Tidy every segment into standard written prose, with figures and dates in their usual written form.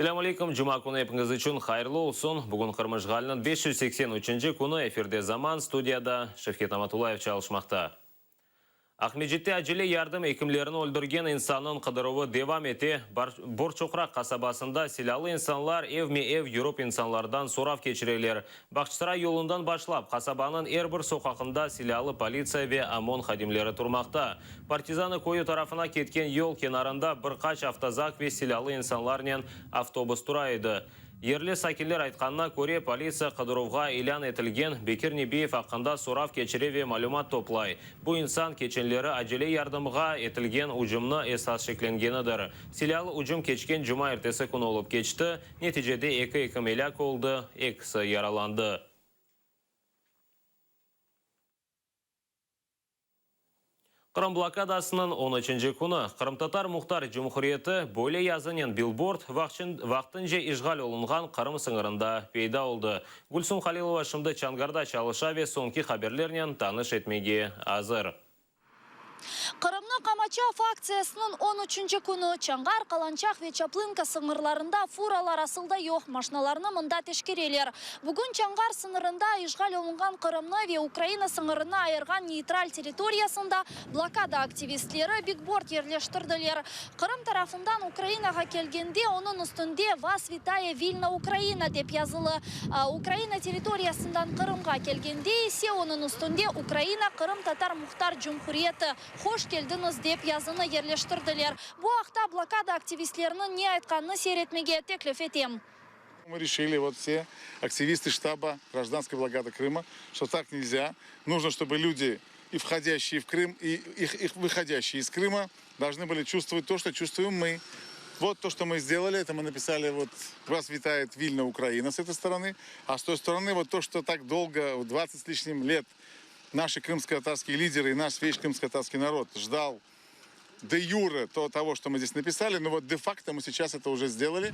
Selâm aleyküm, cuma künü epiñiz içün hayırlı olsun. Bugün Qırım işğaliniñ 583-nci künü, efirde Zaman, studiyada Şevket Amatullayev çalışmaqta. Aqmescitte acele yardım ekimlerini öldürgen insannıñ qıdıruvı devam ete. Borçoqraq qasabasında silâlı insanlar evme-ev yürip insanlardan sorav keçireler. Bağçasaray yolundan başlap, qasabanıñ er bir soqaqında silâlı politsiya ve OMON hadimleri turmaqta. Partizanı köyü tarafına ketken yol kenarında bir qaç avtozak ve silâlı insanlarnen avtobus tura edi. Yerli sakinler aytqanına köre, politsiya qıdıruvğa ilân etilgen Bekir Nebiyev aqqında sorav keçire ve malümat toplay. Bu insan keçenleri acele yardımğa etilgen ücümni esas şeklengenidir. Silâlı ücüm keçken cumaertesi künü olıp keçti, neticede eki ekim elâk oldı, ekisi yaralandı. Qırım blokadasınıñ on üçünci künü Qırımtatar Muhtar Cumhuriyeti böyle yazınen bilbord vaqtınca işğal olunğan Qırım sıñırında peyda oldı. Gülsum Halilova şimdi Çangarda çalışa ve soñki haberlernen tanış etmege azır. Qırımnı qamaçav aktsiyasınıñ on üçünci künü Çanğar, Qalançaq ve Çaplınka sıñırlarında furalar asıl da yoq, maşnalarnı mında teşkereler. Bugün Çanğar sıñırında işğal olunğan Qırımnı ve Ukraina sıñırını ayırğan neytral territoriyasında blokada aktivistleri bigboard yerleştirdiler. Qırım tarafından Ukrainağa kelgende onıñ üstünde Vas vitaya vilna Ukraina dep yazılı, Ukraina territoriyasından Qırımğa kelgende ise onıñ üstünde Ukraina Qırımtatar Muhtar Cumhuriyeti, hoş keldiñiz dep yazını yerleştirdiler. Bu aqta blokada aktivistleriniñ ne aytqanını seyir etmege teklif etem. Мы решили, вот все активисты штаба гражданской блокады Крыма, что так нельзя. Нужно, чтобы люди, и входящие в Крым, и их, их выходящие из Крыма, должны были чувствовать то, что чувствуем мы. Вот то, что мы сделали, это мы написали, вот вас витает Вильна, Украина с этой стороны, а с той стороны вот то, что так долго, 20 с лишним лет наши крымско-татарские лидеры и наш весь крымско-татарский народ ждал де-юре то, того, что мы здесь написали, но вот де-факто мы сейчас это уже сделали.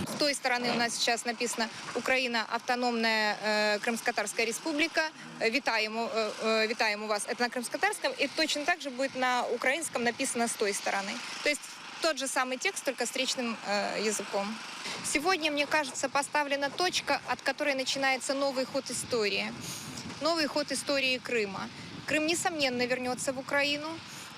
С той стороны у нас сейчас написано «Украина – автономная э, Крымско-Татарская республика». Витаємо, э, э, витаємо вас. Это на крымско-татарском. И точно так же будет на украинском написано с той стороны. То есть тот же самый текст, только встречным э, языком. Сегодня, мне кажется, поставлена точка, от которой начинается новый ход истории. Новый ход истории Крыма. Крым, несомненно, вернется в Украину.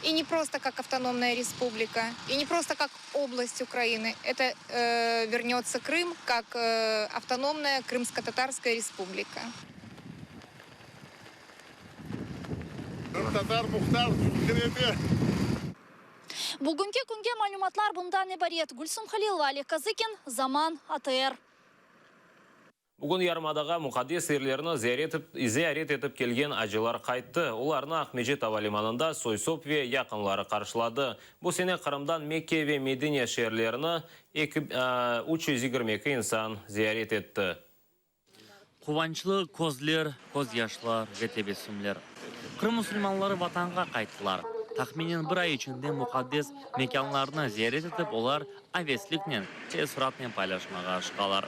И не просто как автономная республика, и не просто как область Украины. Это э, вернется Крым как э, автономная Крымско-Татарская республика. Qırımtatar Muhtar Cumhuriyeti. Bugünki künge malümatlar bundan ibaret. Gülsum Halilova, Oleg Kazıkin, Zaman, ATR. Bugün yarımadağa muqaddes yerlerni ziyaret etip kelgen acılar qayttı. Olarnı Aqmecit ava limanında soy-sop ve yaqınları qarşıladı. Bu sene Qırımdan Mekke ve Medine şeerlerini 322 insan ziyaret etti. Quvançlı közler, közyaşlar ve tebessümler. Qırım musulmanları Vatanğa qayttılar. Tahminen bir ay içinde muqaddes mekânlarnı ziyaret etip, olar avesliknen, teessuratnen paylaşmağa aşıqalar.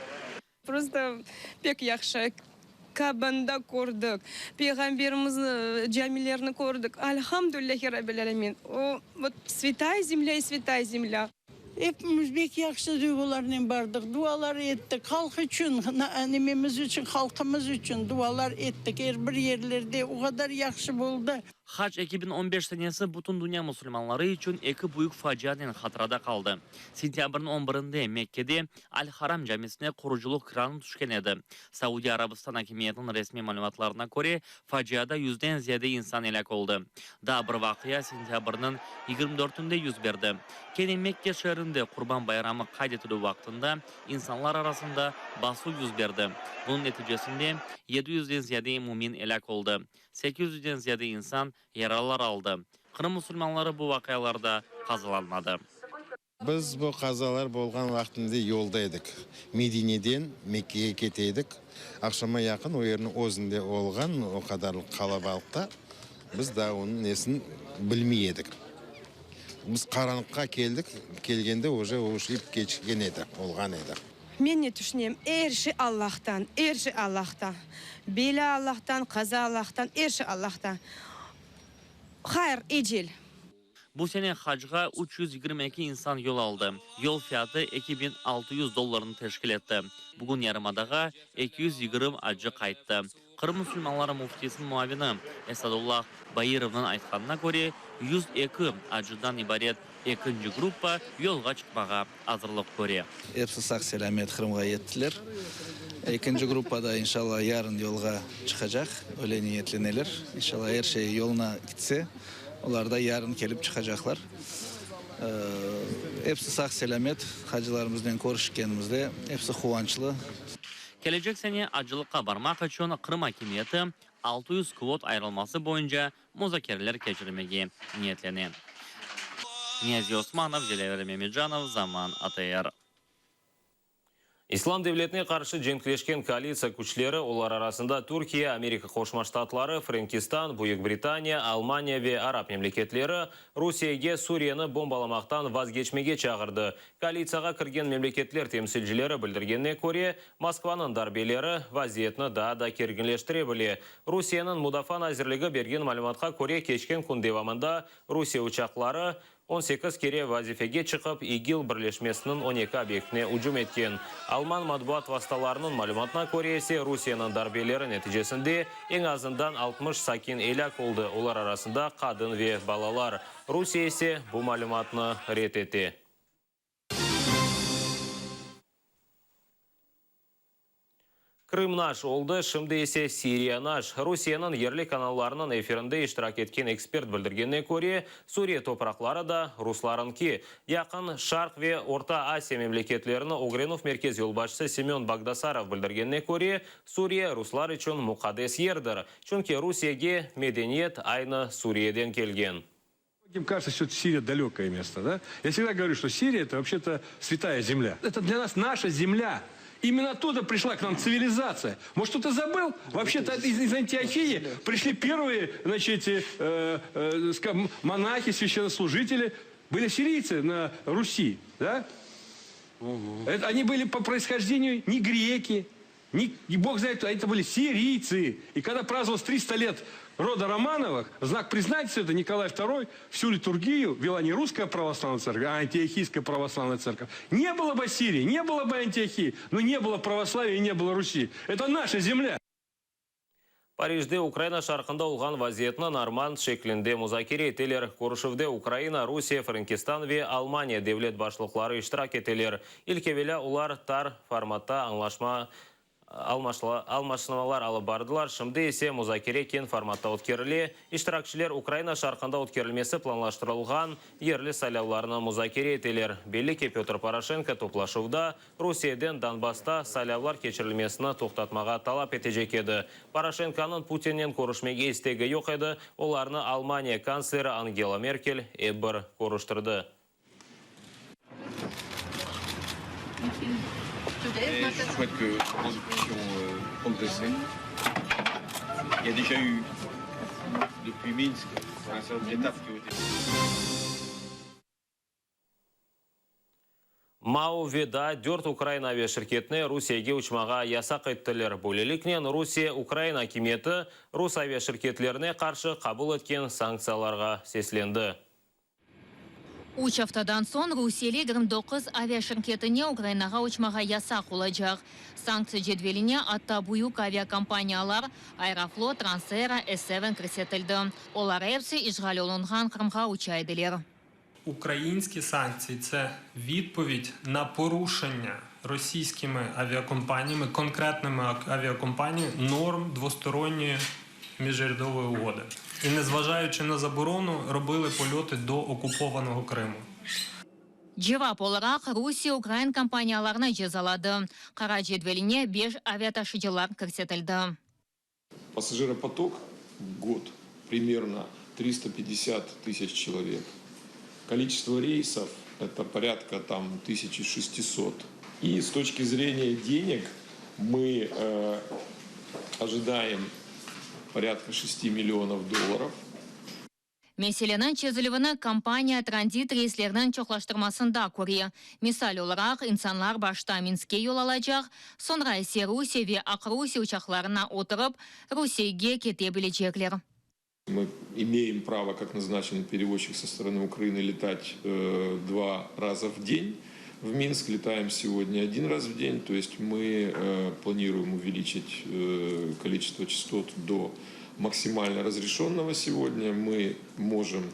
Prosto pek yahşı. Kabanda kördik, Peyğamberimizni camilerini kördik. Alhamdulillâhi Rabbil alemin. O, vot, svetaya zemlâ i svetaya zemlâ. Epimiz bek yahşı duyğularnen bardıq, dualar ettik, halq içün, nememiz içün, halqımız içün dualar ettik, er bir yerlerde o qadar yahşı boldı. Hac 2015 senesi bütün dünya musulmanları içün eki büyük facianen hatırada qaldı. Sentâbrniñ on birinde Mekkede Al-Haram camisine qurucılıq kranı tüşken edi. Saudiya Arabistan akimiyetiniñ resmiy malümatlarına köre, faciada yüzden ziyade insan elâk oldı. Daa bir vaqia sentâbrniñ 24-ünde yüz berdi. Kene Mekke şeerinde Qurban bayramı qayd etilüv vaqtında insanlar arasında basuv yüz berdi. Bunıñ neticesinde yedi yüzden ziyade mümin elâk oldı, sekiz yüzden ziyade insan yaralar aldı. Qırım musulmanları bu vaqialarda qazalanmadı. Biz bu qazalar bolğan vaqtında yolda edik. Medineden Mekkege kete edik. Aqşama yaqın o yerniñ özünde olğan o qadarlıq qalabalıqta biz daa onıñ nesini bilmey edik. Biz qaranlıqqa keldik, kelgende uje o iş keçken edi, olğan edi. Men ne tüşünem, er şey Allahtan, er şey Allahta. Belâ Allahtan, qaza Allahtan, er şey Allahta. Hayır, ecel. Bu sene hacğa 322 insan yol aldı. Yol fiyatı 2600 dollarnı teşkil etti. Bugün yarımadağa 220 acı qayttı. Qırım musulmanları müftisiniñ muavini Esadullah Bairovnıñ aytqanına köre, 102 acıdan ibaret ekinci gruppa yolğa çıqmağa azırlıq köre. Episi sağ-selâmet Qırımğa yettiler. Ekinci gruppa da, inşalla, yarın yolğa çıqacaq, öyle niyetleneler. İnşalla, er şey yoluna kitse, olar da yarın kelip çıqacaqlar. Episi sağ-selâmet, hacılarımıznen körüşkenimizde episi quvançlı. Kelecek sene acılıqqa barmaq içün Qırım akimiyeti 600 kvot ayırılması boyunca muzakereler keçirmege niyetlene. Niyazi Osmanov, Dilâver Memecanov, Zaman ATR. İslam devletine qarşı cenkleşken koalitsiya küçleri, olar arasında Türkiye, Amerika Qoşma Ştatları, Frenkistan, Büyük Britaniya, Almaniya ve arap memleketleri, Rusiyege Suriyeni bombalamaqtan vazgeçmege çağırdı. Koalitsiyağa kirgen memleketler temsilcileri bildirgenine köre, Moskvanıñ darbeleri vaziyetni daa da kerginleştire bile. Rusiyeniñ Mudafaa nazirligi bergen malümatqa köre, keçken kün devamında Rusiye uçaqları 18 kere vazifege çıqıp, İGİL birleşmesiniñ 12 obyektine ücüm etken. Alman matbuat vastalarınıñ malümatına köre ise, Rusiyeniñ darbeleri neticesinde eñ azından 60 sakin elâk oldı, olar arasında qadın ve balalar. Rusiye ise bu malümatnı red ete. Krım naş oldı, şimdi ise Siriya naş. Rusiyeniñ yerli kanallarınıñ efirinde iştirak etken ekspert bildirgenine köre, Suriye topraqları da ruslarıñki. Yaqın Şarq ve Orta Asiya memleketlerini ögrenüv merkez yolbaşçısı Semyon Bagdasarov bildirgenine köre, Suriye ruslar içün muqaddes yerdir, çünki Rusiyege medeniyet aynı Suriyeden kelgen. Многим кажется, что Сирия далекое место, да? Я всегда говорю, что Сирия это вообще-то святая земля. Это для нас наша земля. Именно оттуда пришла к нам цивилизация. Может, кто-то забыл? Вообще-то из, из Антиохии пришли первые, значит, э, э, монахи, священнослужители. Были сирийцы на Руси, да? Угу. Это, они были по происхождению не греки, не, не бог знает, а это были сирийцы. И когда праздновалось 300 лет рода Романовых, в знак признательности это Николай II всю литургию вела не русская православная церковь, а антиохийская православная церковь. Не было бы Сирии, не было бы Антиохии, но не было православия и не было Руси. Это наша земля. Parijde Ukraina şarqında olğan vaziyetni normand şeklinde muzakere eteler. Körüşüvde Ukraina, Rusiye, Frenkistan ve Almaniya devlet başlıqları iştirak eteler. İlk evelâ olar tar formatta añlaşma almaşnmalar alıp bardılar, şimdi ise muzakere keñ formatta ötkerile. İştirakçiler Ukraina şarqında ötkerilmesi planlaştırılğan yerli saylavlarnı muzakere eteler. Belli ki, Pötr Poroşenko toplaşuvda Rusiyeden Donbassta saylavlar keçirilmesini toqtatmağa talap etecek edi. Poroşenkonıñ Putinnen körüşmege istegi yoq edi, olarnı Almaniya kantsleri Angela Merkel ep bir körüştirdi. MAU ve daa dört ukrain aviaşirketine Rusiyege uçmağa yasaq ettiler. Böyleliknen, Rusiye ukrain akimiyeti rus aviaşirketlerine qarşı qabul etken sanktsiyalarğa seslendi. Üç aftadan soñ rusiyeli 29 aviaşirketine Ukrainağa uçmağa yasaq olacaq. Sanktsiya cedveline atta büyük aviakompaniyalar, Aeroflot, Transaero, S-Seven kirsetildi. Olar episi işğal olunğan Qırımğa uça ediler. Ukrainski sanktsiyi tse vidpovid na poruşennya rosiyskimi aviakompaniyami, konkretnimi aviakompaniyami norm dvostoronnoyi mіжурядової угоди. І незважаючи на заборону, робили польоти до окупованого Криму. Cevap olaraq Rusiye ukrain kompaniyalarını cezaladı. Qara cedveline beş aviataşıcılar kirsetildi. Пассажиропоток в год примерно 350 тысяч человек. Количество рейсов это порядка там 1600. И с точки зрения денег мы э, ожидаем порядка 6 миллионов долларов. Meseleniñ çezilüvini kompaniya tranzit reyslerniñ çoqlaştırmasında köre. Misal olaraq, insanlar başta Minskke yol alacaq, soñra ise Rusiye ve Aqrusiye uçaqlarına oturıp, Rusiyege kete bilecekler. Мы имеем право, как назначенный перевозчик со стороны Украины, летать э, два раза в день. В Минск летаем сегодня один раз в день, то есть мы э, планируем увеличить э, количество частот до максимально разрешенного сегодня. Мы можем,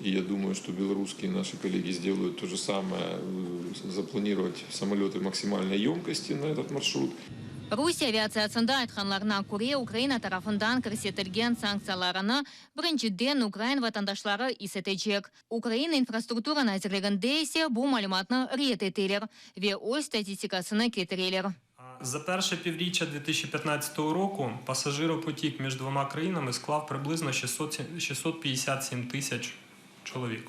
и я думаю, что белорусские наши коллеги сделают то же самое, э, запланировать самолеты максимальной емкости на этот маршрут. Rusiye aviatsiyasında aytqanlarına köre, Ukraina tarafından kirsetilgen sanktsiyalarını birinciden ukrain vatandaşları is etecek. Ukraina infrastruktura nazirliginde ise bu malümatnı red eteler ve öz statistikasını ketireler. За перше півріччя 2015 року пасажиропотік між двома країнами склав приблизно 600 657 тисяч чоловік.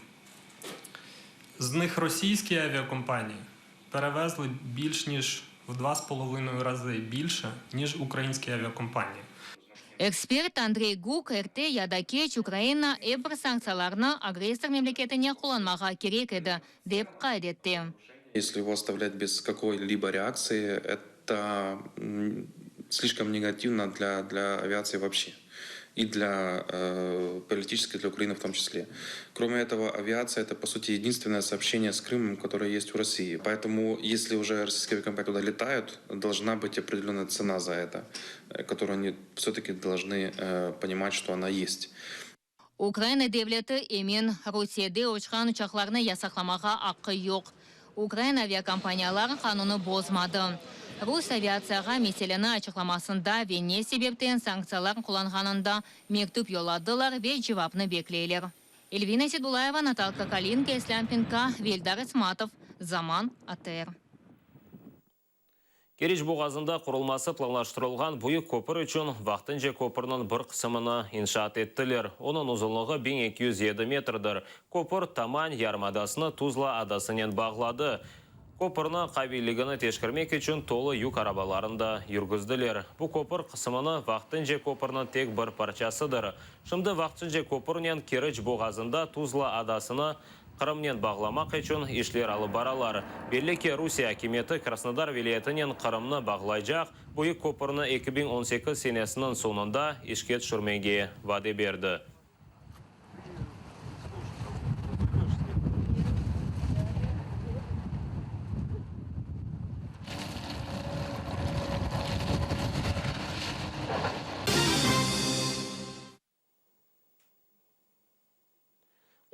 З них російські авіакомпанії перевезли більш ніж в 2,5 рази більше, ніж українські авіакомпанії. Ekspert Andrey Guk erte ya da keç Ukraina ep bir sanktsiyalarnı agressor memleketine qullanmağa kerek edi, dep qayd etti. Если его оставлять без какой-либо реакции, это м, слишком негативно для, для авиации вообще. И для э, политической, для Украины в том числе. Кроме этого, авиация это, по сути, единственное сообщение с Крымом, которое есть у России. Поэтому, если уже российские авиакомпании туда летают, должна быть определенная цена за это, э, которую они все-таки должны э, понимать, что она есть. Ukraina devleti emin, Rusiyede uçqan uçaqlarnı yasaqlamağa aqqı yoq. Ukraina aviakompaniyaları qanunnı bozmadı. Rus aviatsiyağa meseleni açıqlamasında ve ne sebepten sanktsiyalar qullanğanında mektüp yolladılar ve cevapnı bekleyler. Elvina Sedulayeva, Natalka Kalinka, İslâm Pinka ve Eldar İsmatov, Zaman, ATR. Keriç boğazında qurulması planlaştırılğan büyük köpür içün vaqtınca köpürniñ bir qısımını inşaat ettiler. Onıñ uzunlığı 1207 metrdir. Köpür Taman yarımadasını Tuzla adasınen bağladı. Köpürniñ qaviyligini teşkermek içün tolu yük arabalarını da yürgüzdiler. Bu köpür qısımını vaqtınca köpürniñ tek bir parçasıdır. Şimdi vaqtınca köpürnen Keriç boğazında Tuzla adasını Qırımnen bağlamaq içün işler alıp baralar. Belli ki, Rusiye akimiyeti Krasnodar vilâyetinen Qırımnı bağlaycaq büyük köpürni 2018 senesiniñ soñunda işke tüşürmege vade berdi.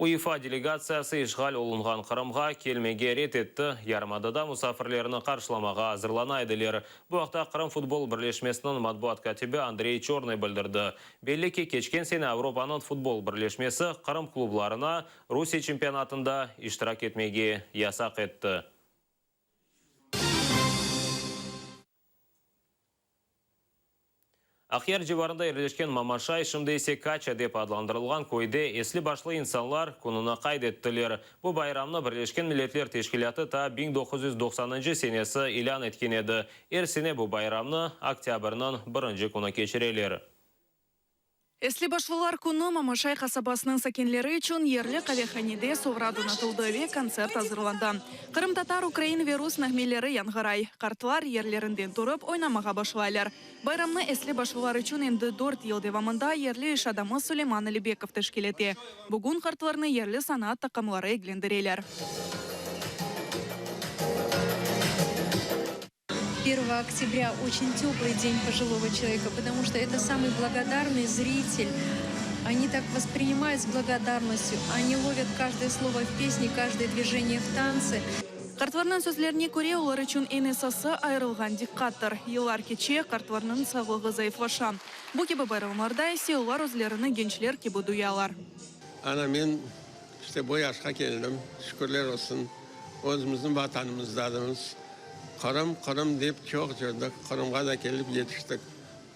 UEFA delegatsiyası işğal olunğan Qırımğa kelmege red etti, yarımadada musafirlerni qarşılamağa azırlana ediler. Bu aqta Qırım futbol birleşmesiniñ matbuat kâtibi Andrey Çornıy bildirdi. Belli ki, keçken sene Avropanıñ futbol birleşmesi Qırım klublarına Rusiye çempionatında iştirak etmege yasaq etti. Aqyar civarında yerleşken Mamaşay, şimdi ise Kaça dep adlandırılğan köyde esli-başlı insanlar kününi qayd ettiler. Bu bayramnı Birleşken Milletler Teşkilâtı ta 1990-ncı senesi ilân etken edi. Er sene bu bayramnı oktâbrniñ birinci künü keçireler. Esli-başlılar künü Mamaşay qasabasınıñ sakinleri içün yerli qavehanede sofra donatıldı ve kontsert azırlandı. Qırımtatar, ukrain ve rus nağmeleri yañğıray. Qartlar yerlerinden turıp, oynamağa başlaylar. Bayramnı esli-başlılar içün endi dört yıl devamında yerli iş adamı Suleyman Alibekov teşkil ete. Bugün qartlarnı yerli sanat taqımları eglendireler. Первого октября очень теплый день пожилого человека, потому что это самый благодарный зритель. Они так воспринимают с благодарностью, они ловят каждое слово в песне, каждое движение в танце. Qartlarnıñ sözlerine köre, olar içün eñ esası ayırılğan diqqattır. Yıllar keçe, qartlarnıñ sağlığı zayıflaşa. Bu kibi bayramlarda ise olar özlerini gençler kibi duyalar. Ana men işte bu yaşqa keldim, şükürler olsun, özümizniñ Vatanımızdadımız. Qırım, Qırım dep çoq cırdık, Qırımğa da kelip yetiştik.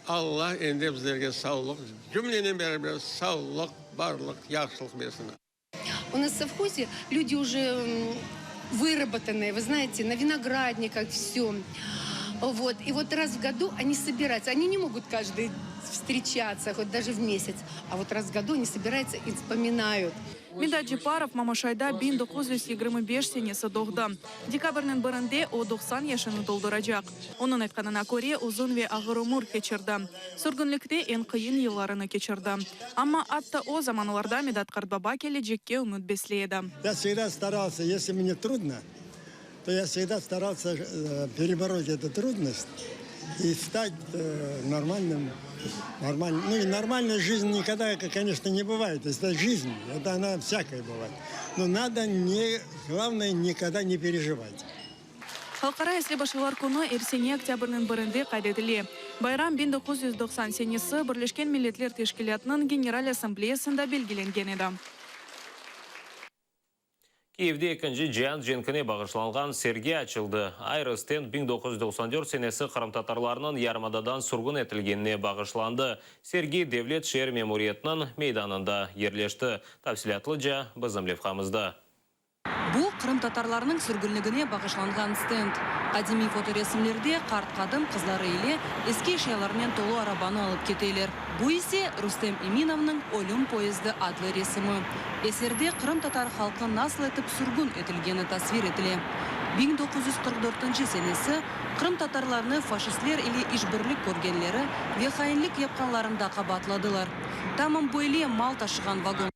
Alla endi bizlerge savlıq, cümlenen beraber savlıq, barlıq, yahşılıq bersin. U nas в совхозе люди уже выработанные, вы знаете, на виноградниках всё. Вот. И вот раз в году они собираются. Они не могут каждый встречаться, хоть даже в месяц. А вот раз в году они собираются и вспоминают. Midat Cepparov Mamaşayda 1925 senesi doğdı. Dekabrniñ birinde o 90 yaşını tolduracaq. Onıñ aytqanına köre, uzun ve ağır ömür keçirdi. Sürgünlikte eñ qıyın yıllarını keçirdi. Amma atta o zamanlarda Midat qartbaba kelecekke ümüt besley edi. Ya vsegda staralsâ, esli mne trudno, to ya vsegda staralsâ pereborotь etu trudnost i stat normalnım, normalnım, nu, normalnaya jizn nikogda, koneçno, ne bıvayet, eto jizn, eto ona vsâkaya bıvayet, no nado ne, glavnoye, nikogda ne perejivat. Halqara esli-başlılar künü er sene oktâbrniñ birinde qayd etile. Bayram 1990 senesi Birleşken Milletler Teşkilâtınıñ General Assambleyasında belgilengen edi. Kiyevde ekinci cian cenkine bağışlanğan sergi açıldı. Ayrı stend 1994 senesi qırımtatarlarnıñ yarımadadan sürgün etilgenine bağışlandı. Sergi devlet şeer memuriyetiniñ meydanında yerleşti. Tafsilâtlıca bizim levhamızda. Bu, qırımtatarlarnıñ sürgünligine bağışlanğan stend. Qadimiy fotoresimlerde qart qadın qızları ile eski eşyalarnen tolu arabanı alıp keteler. Bu ise Rustem Eminovnıñ Ölüm poyezdi adlı resimi. Eserde qırımtatar halqı nasıl etip sürgün etilgeni tasvir etile. 1944 senesi qırımtatarlarnı faşistler ile işbirlik körgenleri ve hainlik yapqanlarında qabaatladılar. Tamam böyle mal taşığan vagon.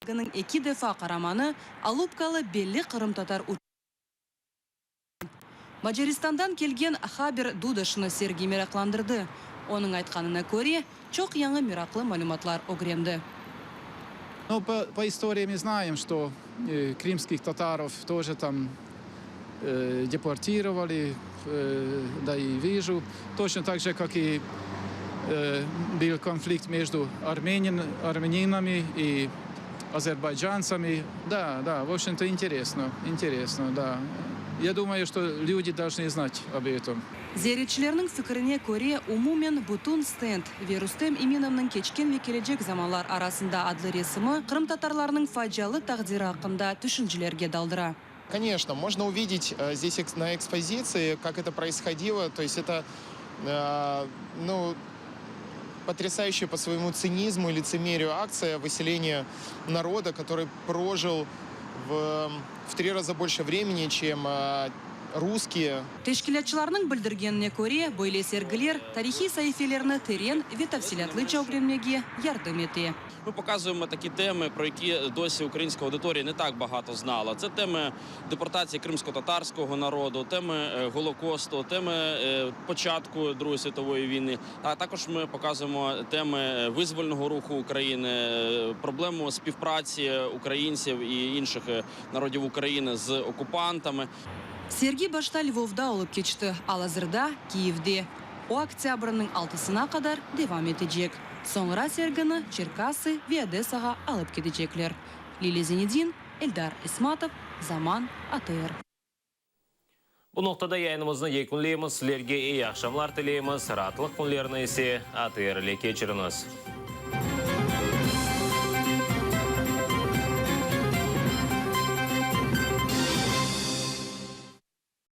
Giniñ eki defa qaramanı, Alupkalı belli qırımtatar Macaristandan kelgen Haber Dudaşnı sergi meraqlandırdı. Onıñ aytqanına köre, çoq yañı meraqlı malümatlar ögrendi. No, po, po istorii mı znaem, çto krimskih tatarov tože tam deportirovali, da i viju, toçno tak je, kak i bil konflikt mejdu armenin, armeninami i azerbaycantsami. Da, da, v obşem-to interesno, interesno, da. Ya dumayu, çto lyudi dolžnı znat ob etom. Ziyaretçilerniñ fikrine köre, umumen bütün stend ve Rustem Eminovnıñ Keçken ve kelecek zamanlar arasında adlı resimi qırımtatarlarnıñ facialı taqdiri aqqında tüşüncelerge daldıra. Koneçno, mojno uvidet zdes na ekspozitsii, kak eto proishodilo, to est eto, nu, potresayuşçaya po svoyemu tsinizmu i litsemeriyu aktsiya vyseleniya naroda, kotoryy projil v v tri raza bolşe vremeni, çem russkiye. Teşkilâtçılarnıñ bildirgenine köre, böyle sergiler tarihiy saifelerni teren ve tafsilâtlıca ögrenmege yardım ete. Mı pokazuyemo taki temi, pro yaki dosi ukrainska auditoriya ne tak bagato znala. Tse temi deportatsiyi krimsko-tatarskogo narodu, temi Golokostu, temi počatku Другої світової війни. А також ми показуємо теми визвольного руху України, проблему співпраці українців і інших народів України з окупантами. Sergi başta Lvovda olıp keçti, al-azırda, Kiyevde. O, oktâbrniñ altısına qadar devam etecek. Soñra sergini Çerkası ve Odesağa alıp ketecekler. Lilâ Zinedin, Eldar Esmatov, Zaman, ATR. Bu noqtada yayınımıznı yekünleymiz, sizlerge eyi aqşamlar tileymiz, raatlıq künlerini ise ATR ile keçiriñiz.